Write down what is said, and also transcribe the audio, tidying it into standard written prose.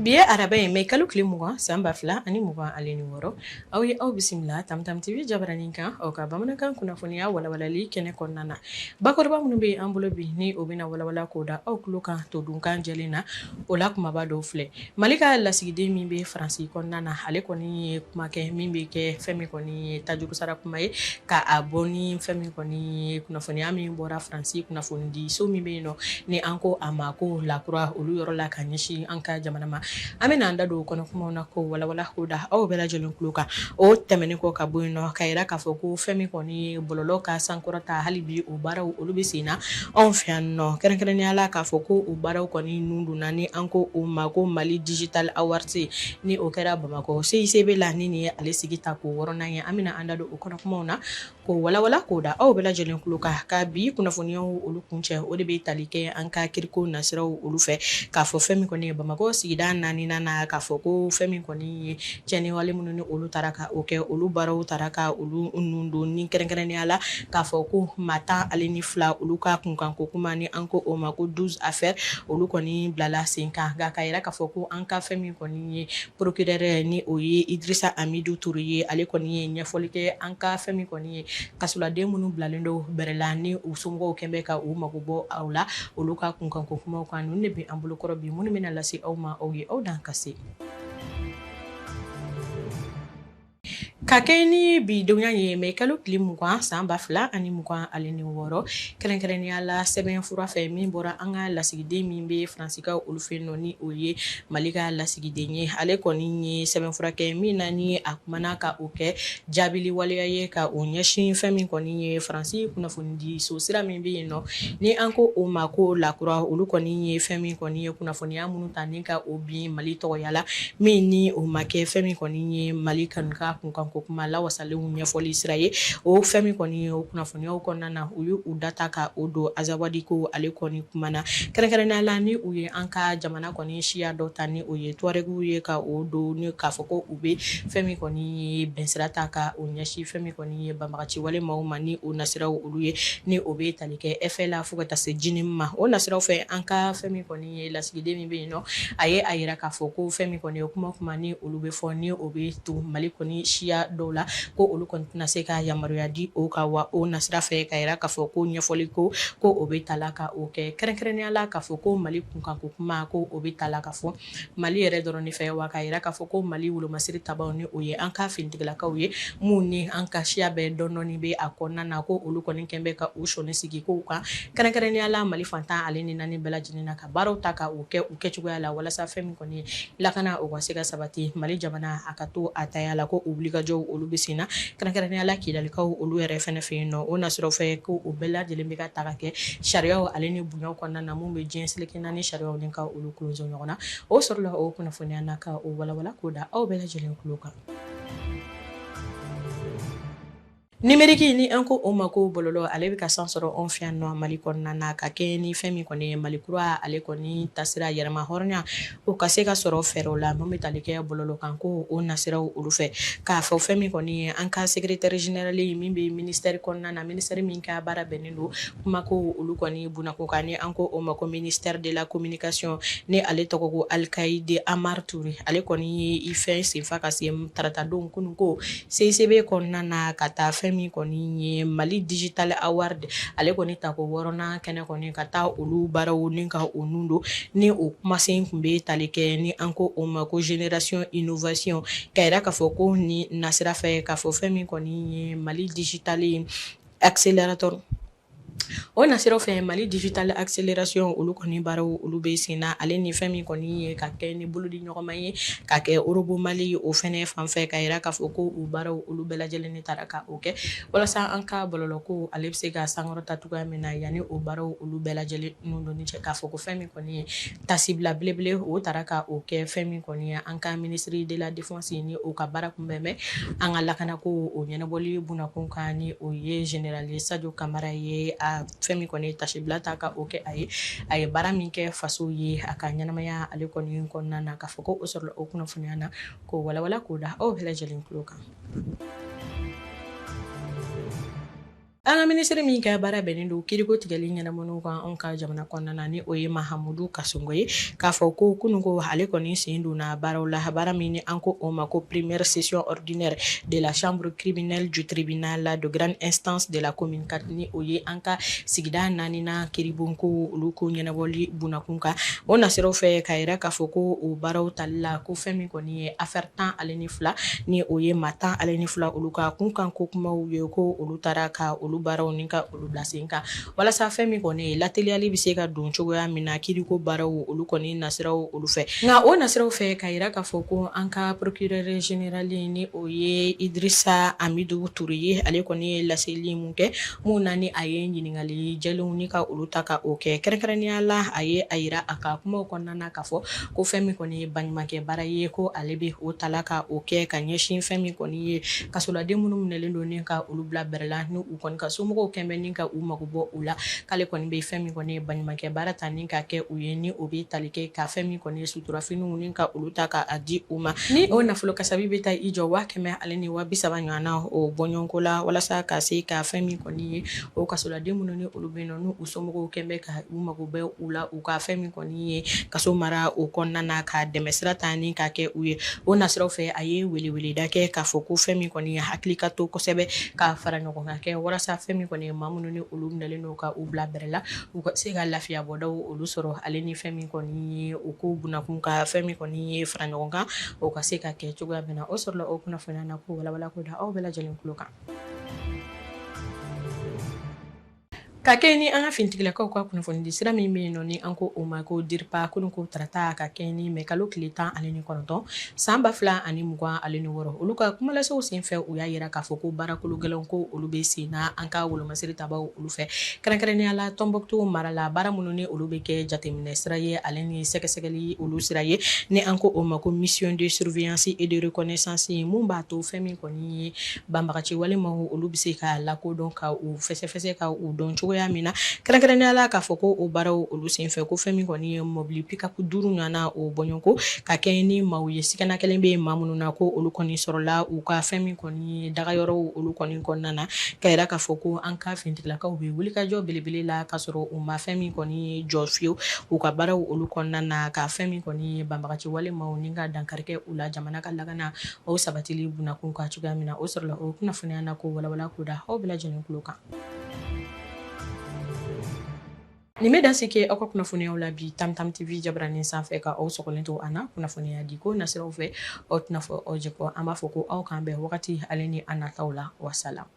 Bi ye araba ye, mai kalo tile 20, san 2026. Aw ye aw bisimila Tamtam TV jabaranin kan, aw ka bamanankan kunnafoniya walawalali kɛnɛ kɔnɔna na. Bakuruba minnu bɛ an bolo bi, ni o bɛna walawala k'o da aw tulo kan todunkan jɛlen na, o la kumaba dɔw filɛ. Mali ka lasigiden min bɛ Faransi kɔnɔna na, ale kɔni ye kuma kɛ min bɛ kɛ fɛn min kɔni ye tajurusara kuma ye, ka a bɔ ni fɛn min kɔni ye kunnafoniya min bɔra Faransi kunnafonidiso min bɛ yen nɔ, ni an ko a ma ko La Croix, olu yɔrɔ la ka ɲɛsin an ka jamana ma. An bɛna an da don o kɔnɔ kumaw na k'o walawala k'o da aw bɛɛ lajɛlen tulo kan. O tɛmɛnen kɔ ka bɔ yen nɔ, ka yira k'a fɔ ko fɛn min kɔni ye bɔlɔlɔ ka sankɔrɔta, hali bi o baaraw olu bɛ sen na anw fɛ yan nɔ, kɛrɛnkɛrɛnnenya la k'a fɔ ko o baaraw kɔni nun donna, ni an ko o ma ko Mali Digital Awards, ni o kɛra Bamakɔ CICB la, ni nin ye ale sigi ta ko wɔɔrɔnan ye. An bɛna an da don o kɔnɔ kumaw na k'o walawala k'o da aw bɛɛ lajɛlen tulo kan. Ka bi kunnafoniyaw olu kuncɛ, o de bɛ tali kɛ an ka kiriko nasiraw olu fɛ, k'a fɔ fɛn min kɔni ye Bamakɔ sigida naaninan na, k'a fɔ ko fɛn min kɔni ye cɛnniwale minnu ni olu taara ka o kɛ, olu baaraw taara ka olu nun don, ni kɛrɛnkɛrɛnnenya la k'a fɔ ko maa 12 olu ka kunkanko kuma, ni an ko o ma ko 12 affaires, olu kɔni bilala sen kan. Nka k'a yira k'a fɔ ko an ka fɛn min kɔni ye procureur, ni o ye Idrissa Amidou Touré ye, ale kɔni ye ɲɛfɔli kɛ an ka fɛn min kɔni ye kasoladen minnu bilalen don bɛrɛ la, ni u somɔgɔw kɛn bɛ ka u mago bɔ aw la, olu ka kunkanko kumaw kan. Ninnu de bɛ an bolokɔrɔ bi, minnu bɛna lase aw ma. Aw ye aw dan ka se. Ka kɛ ni bi donya ye, mai kalo tile 20, san 2026, kɛrɛnkɛrɛnnenya la sɛbɛn fura fɛ min bɔra an ka lasigiden min bɛ Faransikaw olu fɛ nɔ, ni o ye Mali ka lasigiden ye, ale kɔni ye sɛbɛn fura kɛ min na, ni a kumana ka o kɛ jaabili waleya ye ka o ɲɛsin fɛn min kɔni ye Faransi kunnafonidiso sira min bɛ yen nɔ, ni an ko o ma ko La Croix, olu kɔni ye fɛn min kɔni ye kunnafoniya minnu ta ni ka o bin Mali tɔgɔya la, min ni o ma kɛ fɛn min kɔni ye Mali kanu ka kunkanko kuma lawasalenw ɲɛfɔli sira ye. O fɛn min kɔni ye o kunnafoniyaw kɔnɔna na, u y'u da ta ka o don Azawadi ko ale kɔni kuma na, kɛrɛnkɛrɛnnenya la ni u ye an ka jamana kɔni siya dɔ ta, ni o ye Tuarɛguw ye, ka o don ni k'a fɔ ko u bɛ fɛn min kɔni ye bɛnsira ta ka o ɲɛsin fɛn min kɔni ye banbagaci wale maaw ma, ni o nasiraw olu ye, ni o bɛ tali kɛ FLA fo ka taa se JNIM ma. O nasiraw fɛ, an ka fɛn min kɔni ye lasigiden min bɛ yen nɔ, a ye a yira k'a fɔ ko fɛn min kɔni ye kuma ni olu bɛ fɔ, ni o bɛ to Mali kɔni siya dɔw la, ko olu kɔni tɛna se ka yamaruya di o kan. Wa o nasira fɛ, ka yira k'a fɔ ko ɲɛfɔli ko o bɛ tala ka o kɛ, kɛrɛnkɛrɛnnenya la k'a fɔ ko Mali kunkanko kuma, ko o bɛ tala ka fɔ Mali yɛrɛ dɔrɔn de fɛ. Wa k'a yira k'a fɔ ko Mali wolomasiri tabaw, ni o ye an ka finitigilakaw ye, mun ni an ka siya bɛɛ dɔɔni bɛ a kɔnɔna na, ko olu kɔni kɛn bɛ ka u sɔnni sigi kow kan, kɛrɛnkɛrɛnnenya la Mali fantan ale ni naani bɛɛ lajɛlen na, ka baaraw ta ka o kɛ u kɛcogoya la, walasa fɛn min kɔni ye lakana, o ka se ka sabati, Mali jamana a ka to a taya la. Ko u wulikajɔw olu bɛ sen na, kɛrɛnkɛrɛnnenya la Kidalikaw olu yɛrɛ fɛnɛ fɛ yen nɔ. O nasiraw fɛ, ko o bɛɛ lajɛlen bɛ ka ta ka kɛ sariyaw ale ni bonyaw kɔnɔna na, mun bɛ diɲɛ seleke naani sariyaw ni ka olu kolonso ɲɔgɔn na. O sɔrɔla o kunnafoniya na ka o walawala k'o da aw bɛɛ lajɛlen tulo kan. Numérique, ni an ko o ma ko bɔlɔlɔ, ale bɛ ka san sɔrɔ anw fɛ yan nɔ Mali kɔnɔna na, ka kɛ ni fɛn min kɔni ye Mali kura ale kɔni tasira yɛrɛma hɔrɔnya, o ka se ka sɔrɔ fɛɛrɛw la mun bɛ tali kɛ bɔlɔlɔ kan, ko o nasiraw olu fɛ, k'a fɔ fɛn min kɔni ye an ka secrétaire général min bɛ ministère kɔnɔna na, ministère min ka baara bɛnnen don kuma ko olu kɔni bunako kan, ni an ko o ma ko ministère de la communication, ni ale tɔgɔ ko Alikaïde Amar Touré, ale kɔni ye i fɛn senfa ka se taratadon kunun ko CICB kɔnɔna na, ka taa fɛn min kɔni ye Mali Digital Award ale kɔni tako wɔɔrɔnan kɛnɛ kɔni, ka taa olu baaraw ni ka o nun don, ni o kumasen tun bɛ tali kɛ, ni an ko o ma ko génération innovation, ka yira k'a fɔ ko ni nasira fɛ, k'a fɔ fɛn min kɔni ye Mali Digital Accélérateur, o nasiraw fɛ Mali Digital Accélération olu kɔni baaraw olu bɛ sen na, ale ni fɛn min kɔni ye ka kɛ ni bolodi ɲɔgɔnma ye ka kɛ Robo Mali o fɛnɛ fan fɛ, ka yira k'a fɔ ko u baaraw olu bɛɛ lajɛlen taara ka o kɛ walasa an ka bɔlɔlɔ ko ale bɛ se ka sankɔrɔta cogoya min na. Yanni o baaraw olu bɛɛ lajɛlen nun donni cɛ, k'a fɔ ko fɛn min kɔni ye tasibila belebele, o taara ka o kɛ fɛn min kɔni ye an ka ministre de la défense, ni o ka baara kun bɛn bɛ an ka lakanako o ɲɛnabɔli bunakun kan, ni o ye général Sadio Kamara ye, a fɛn min kɔni ye tasibila ta ka o kɛ a ye, a ye baara min kɛ faso ye a ka ɲɛnamaya ale kɔni kɔnɔna na, k'a fɔ ko o sɔrɔla o kunnafoniya na k'o walawala k'o da aw bɛɛ lajɛlen tulo kan. An ka minisiri min ka baara bɛnnen don kiriko tigɛli ɲɛnamɔniw kan anw ka jamana kɔnɔna na, ni o ye Mahamudu Kasɔgɔ ye, k'a fɔ ko kunun ko ale kɔni sen donna baaraw la, baara min ni an ko o ma ko première session ordinaire de la chambre criminelle du tribunal de grande instance de la commune 4, ni o ye an ka sigida naaninan kiribon ko olu ko ɲɛnabɔli bunakun kan. O nasiraw fɛ k'a yira k'a fɔ ko o baaraw tali la, ko fɛn min kɔni ye affaire 12, ni o ye maa 12 olu ka kunkan ko kumaw ye, ko olu taara ka olu baaraw ni ka olu bila sen kan, walasa fɛn min kɔni ye lateliyali bɛ se ka don cogoya min na kiriko baaraw olu kɔni nasiraw olu fɛ. Nka o nasiraw fɛ k'a yira k'a fɔ ko an ka procureur général, ni o ye Idrissa Amidou Touré ye, ale kɔni ye laseli mun kɛ mun na ni a ye ɲininkali jɛlenw ni ka olu ta ka o kɛ, kɛrɛnkɛrɛnnenya la a ye a yira a ka kumaw kɔnɔna na k'a fɔ ko fɛn min kɔni ye baɲumankɛ baara ye, ko ale bɛ o tala ka o kɛ ka ɲɛsin fɛn min kɔni ye kasoladen minnu minɛlen don ni ka olu bila bɛrɛ la, ni u kɔni ka somɔgɔw kɛn bɛ ni ka u mago bɔ u la, k'ale kɔni bɛ fɛn min kɔni ye baɲumankɛ baara ta ni ka kɛ u ye, ni o bɛ tali kɛ ka fɛn min kɔni ye suturafiniw ni ka olu ta ka a di u ma, ni o nafolo kasabi bɛ taa i jɔ 130,000 ɲɔgɔn na o bɔɲɔgɔnko la, walasa ka se ka fɛn min kɔni ye o kasoladen minnu ni olu bɛ yen nɔ, n'u somɔgɔw kɛn bɛ ka u mago bɛ u la, u ka fɛn min kɔni ye kaso mara o kɔnɔna na, ka dɛmɛ sira ta ni ka kɛ u ye. O nasiraw fɛ a ye weleweleda kɛ k'a fɔ ko fɛn min kɔni ye hakili ka to kosɛbɛ ka fara ɲɔgɔn kan kɛ, walasa fɛn min kɔni ye maa minnu ni olu minɛlen don ka u bila bɛrɛ la, u ka se ka lafiya bɔdaw olu sɔrɔ, ale ni fɛn min kɔni ye o ko bunakun ka fɛn min kɔni ye fara ɲɔgɔn kan, o ka se ka kɛ cogoya min na. O sɔrɔla o kunnafoniya na ko walawala ko da aw bɛɛ lajɛlen tulo kan. Ka kɛ ni an ka finitigilakaw ka kunnafonidi sira min bɛ yen nɔ, ni an ko o ma ko DIRPA, kunun ko tarata ka kɛ ni mɛ kalo tile 19 san 2026, olu ka kumalasew senfɛ u y'a yira k'a fɔ ko baarakolo gɛlɛnw ko olu bɛ sen na an ka wolomasiri tabaw olu fɛ, kɛrɛnkɛrɛnnenya la Tɔnbɔkutu mara la, baara minnu ni olu bɛ kɛ jateminɛ sira ye ale ni sɛgɛsɛgɛli olu sira ye, ni an ko o ma ko mission de surveillance et de reconnaissance, mun b'a to fɛn min kɔni ye banbagaci walemaw olu bɛ se ka lakodɔn, ka u fɛsɛfɛsɛ, ka u dɔn cogoya min na. Kɛrɛnkɛrɛnnenya la k'a fɔ ko o baaraw olu senfɛ, ko fɛn min kɔni ye mɔbili pick-up 5 ɲɔgɔnna o bɔɲɔgɔnko ka kɛ ni maaw ye, sigana kelen bɛ maa minnu na, ko olu kɔni sɔrɔla u ka fɛn min kɔni ye dagayɔrɔw olu kɔni kɔnɔna na, ka yira k'a fɔ ko an ka finitigilakaw bɛ wulikajɔ belebele la k'a sɔrɔ u ma fɛn min kɔni ye jɔ fiyewu u ka baaraw olu kɔnɔna na, ka fɛn min kɔni ye banbagaci walemaw ni ka dankari kɛ u la jamana ka lakana o sabatili bunakun kan cogoya min na. O sɔrɔla o kunnafoniya na ko walawala ko da aw bɛɛ lajɛlen tulo kan. Nin bɛ dan sigi aw ka kunnafoniyaw la bi Tam Tam TV jabaranin sanfɛ, ka aw sɔgɔlen to an na kunnafoniya di ko nasiraw fɛ. Aw tɛna fɔ aw jɛ kɔ, an b'a fɔ ko aw k'an bɛn wagati ale ni a nataw la. Wasala.